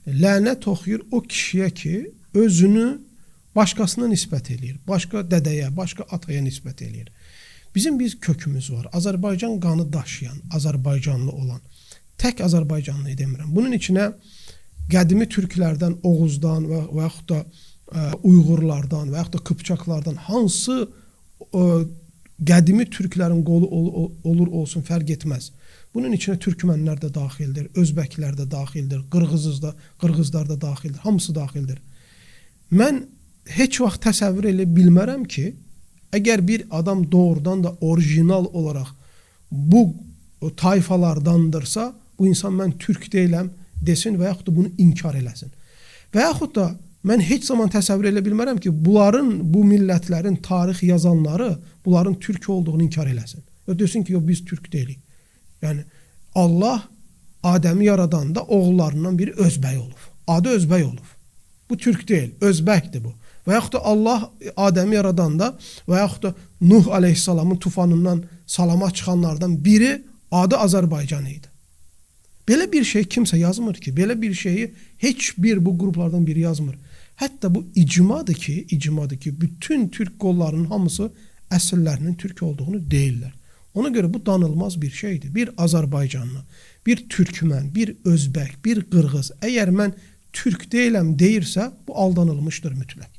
Lənət oxuyur o kişiyə ki, özünü başqasına nisbət eləyir. Başqa dədəyə, başqa ataya nisbət eləyir. Bizim bir kökümüz var. Azərbaycan qanı daşıyan, Azərbaycanlı olan. Tək Azərbaycanlı demirəm. Bunun içinə qədimi türklərdən, Oğuzdan və yaxud da Uyğurlardan və yaxud da Qıpçaqlardan hansı qədimi türklərin qolu olur olsun fərq etməz. Bunun içinə türkmənlər də daxildir, özbəklər də daxildir, qırğızlar da daxildir, hamısı daxildir. Mən heç vaxt təsəvvür elə bilmərəm ki, əgər bir adam doğrudan da orijinal olaraq bu tayfalardandırsa, bu insan mən türk deyiləm desin və yaxud da bunu inkar eləsin. Və yaxud da mən heç zaman təsəvvür elə bilmərəm ki, bunların, bu millətlərin tarix yazanları bunların türk olduğunu inkar eləsin. Və desin ki, yox, biz türk deyilik. Yəni Allah Adəmi yaradanda oğullarından biri Özbəy olub. Adı Özbəy olub. Bu türk deyil, Özbəkdir bu. Və yaxud da Allah Adəmi yaradanda və yaxud da Nuh əleyhissalamın tufanından salamat çıxanlardan biri adı Azərbaycan idi. Belə bir şey kimsə yazmır ki, belə bir şeyi heç bir bu qruplardan biri yazmır. Hətta bu icmadır ki, bütün türk qollarının hamısı əsillərinin türk olduğunu deyirlər. Ona görə bu danılmaz bir şeydir. Bir Azərbaycanlı, bir türkmən, bir özbək, bir qırğız, əgər mən türk deyiləm deyirsə, bu aldanılmışdır mütləq.